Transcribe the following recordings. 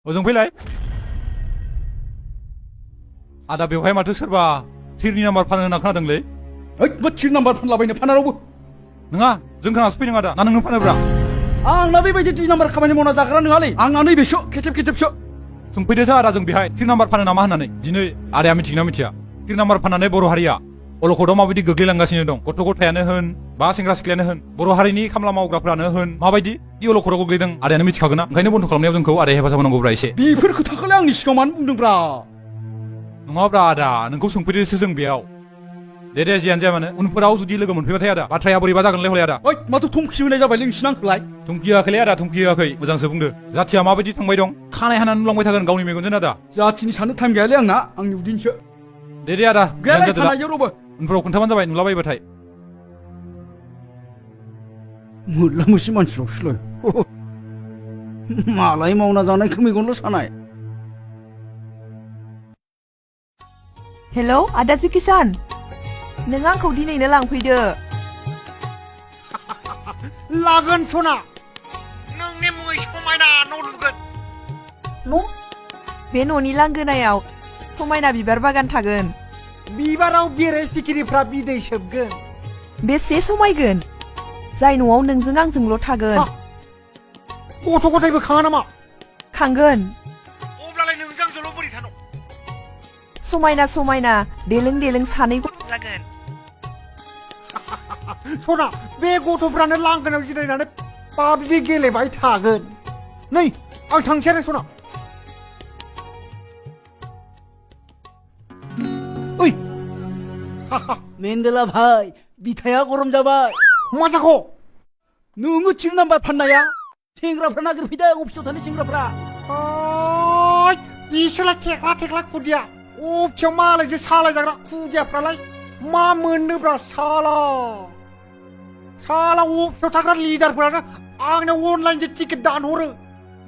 ओजों फैलाय आदा बेवहाय माथो सोरबा थिरनि नाम्बार फानो होनना खोनादोंलै ओइ मा थिर नाम्बार फानलाबायनो फाना रावबो नङा जों खोनासो फैदों आदा ना नोंनो फानोब्रा आंना बेबायदि थिर नाम्बार खामानि मावना जाग्रा नङालै आंना नैबेसो खेथेब खेथेबसो सोंफैदोसो आदा जों बेहाय थिर नाम्बार फानो नामा होननानै दिनै आदाया मिथिगोना मिथिया थिर नाम्बार फाननानै बर' हारिया अलखदाव माबायदि गोग्लैलांगासिनो दं गथ' गथायानो होन बा सेंग्रा सिख्लायानो होन बर' हारिनि खामला मावग्राफोरानो होन माबायदि दि अलखदाव गोग्लैदों आदायानो मिथिखागोन ना ओंखायनो बन्द खालामनायाव जोंखौ आदाया हेफाजाब होनांगौब्रा एसे बेफोर खोथाखौलाय आंनि सिगाङाव मानो बुंदोंब्रा नङाब्रा आदा नोंखौ सोंफैदोसो जों बेयाव दे जियानो जाया मानो उनफोराव जुदि लोगो मोनफैबाथाय आदा बाथ्राया बोरैबा जागोनलै हले आदा ओइ माथो थमखि होनाय जाबाय नोंसिना आंखौलाय थुमखि होआखैलै आदा थुमखि होआखै मोजांसो बुंदो जाथिया माबायदि थांबाय दं खानाय हानानै नुलांबाय थागोन गावनि मेगनजों आदा जाथिनि साननो टाइम गैयालै आंना आंनि उदैनिसो दे आदा गैयालै जियानो जादो दा। थानाय रावबो उनफोराव खोन्थाबानो जाबाय नुलाबायबाथाय मोरला मोसि मानसिल'सोलै मालाय मावना जानायखौ मेगनल' सानाय हेलौ आदाजि किसान नों आंखौ दिनैनो लांफैदो लागोन सना नोंनि मुङै समायना न' लुगोन न' बे न'नि लांगोनायाव समायना बिबार बागान थागोन बिबाराव बेरे सिखिरिफ्रा बिदै सोबगोन बेसे समायगोन जाय न'आव नोंजों आंजोंल' थागोन गथ' गथायबो खाङा नामा खांगोन अब्लालाय नोंजों आंजोंल' बोरै थानो समायना समायना देलों देलों सानै गथ' जागोन सना बे गथ'फ्रानो लांगोनायाव जिरायनानै पाबजि गेलेबाय थागोन नै आं थांसै आरो सना ओइ मेन्देला भाई बिथाया गरम जाबाय मा जाखो नोङो थिर नाम्बार फाननाया सेंग्राफ्रा नागिरफैदों अफिसाव थानाय सेंग्राफ्रा बिसोरलाय थेख्ला थेख्ला खुदिया अफिसाव मालायजों सालायजाग्रा खुदियाफ्रालाय मा मोननोब्रा साला अफिसाव थाग्रा लिडारफोरानो आंनो अनलाइनजों टिकेट दानहरो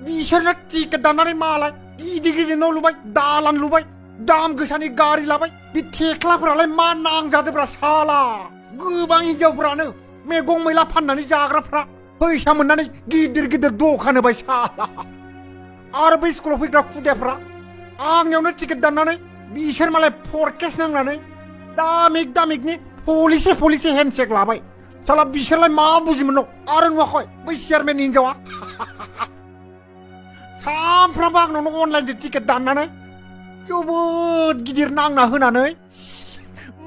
बिसोरनो टिकेट दाननानै मालाय गिदिर गिदिर न' लुबाय दालान लुबाय दाम गोसानि गारि लाबाय बे थेख्लाफोरालाय मा नांजादोब्रा साला गोबां हिनजावफोरानो मैगं मैला फाननानै जाग्राफ्रा फैसा मोननानै गिदिर गिदिर दखान होबाय साला आरो बै स्कुलाव फैग्रा खुदियाफ्रा आंनियावनो टिकेट दाननानै बिसोर मालाय फरकेस नांनानै दामिक दामिकनि पलिसि हेन्डसेक लाबाय साला बिसोरलाय मा बुजिमोन आरो नुवाखै बै चेयारमेन हिनजावा सामफ्रामबो आंनावनो अनलाइनजों टिकेट दाननानै जोबोद गिदिर नांना होनानै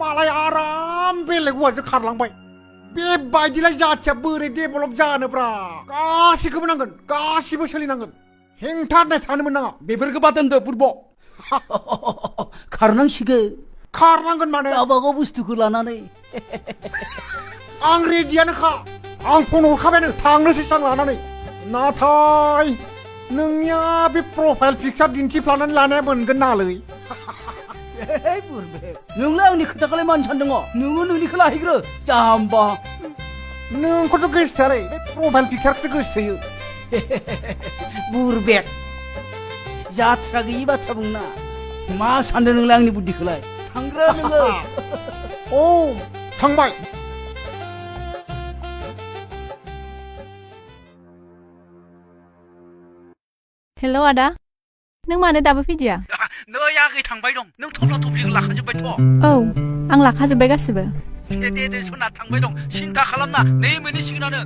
मालाय आराम बेलेग हौवाजों खारलांबाय बेबायदिलाय जाथिया बोरै डेभेलप जानोब्रा गासिखौबो नांगोन गासिबो सोलिनांगोन हेंथा होननाय थानो मोननाङा बेफोरखौ बाद दोनदो बुरब खारनांसिगोन खारनांगोन माने गावबागाव बुस्थुखौ लानानै आं रेडियानोखा आं फन हरखाबायानो थांनोसै आं लानानै नाथाय नोंनिया बे प्रफाइल पिक्सार दिन्थिफ्लानानै लानाया मोनगोन नालै नोंलाय आंनि खोथाखौलाय मानो सानदों नोङो नोंनिखौ लाहैग्रो जाम्बा नोंखौथ' गोसोथोआलै बे प्रफाइल पिक्सारखौसो गोसोथोयो बुरबेक जात्रा गैयि बाथ्रा बुंना मा सानदों नोंलाय आंनि बुद्धिखौलाय थांग्रो नोङो औ थांबाय हेलौ आदा नों मानो दाबो फैदिया नै आगै थांबाय दं नों थफ्ला थफ्लिखौ लाखाजोब्बायथ' औ आं लाखाजोब्बाय गासिबो दे सना थांबाय दं सिन्था खालामना 2 मिनिट सिगांनो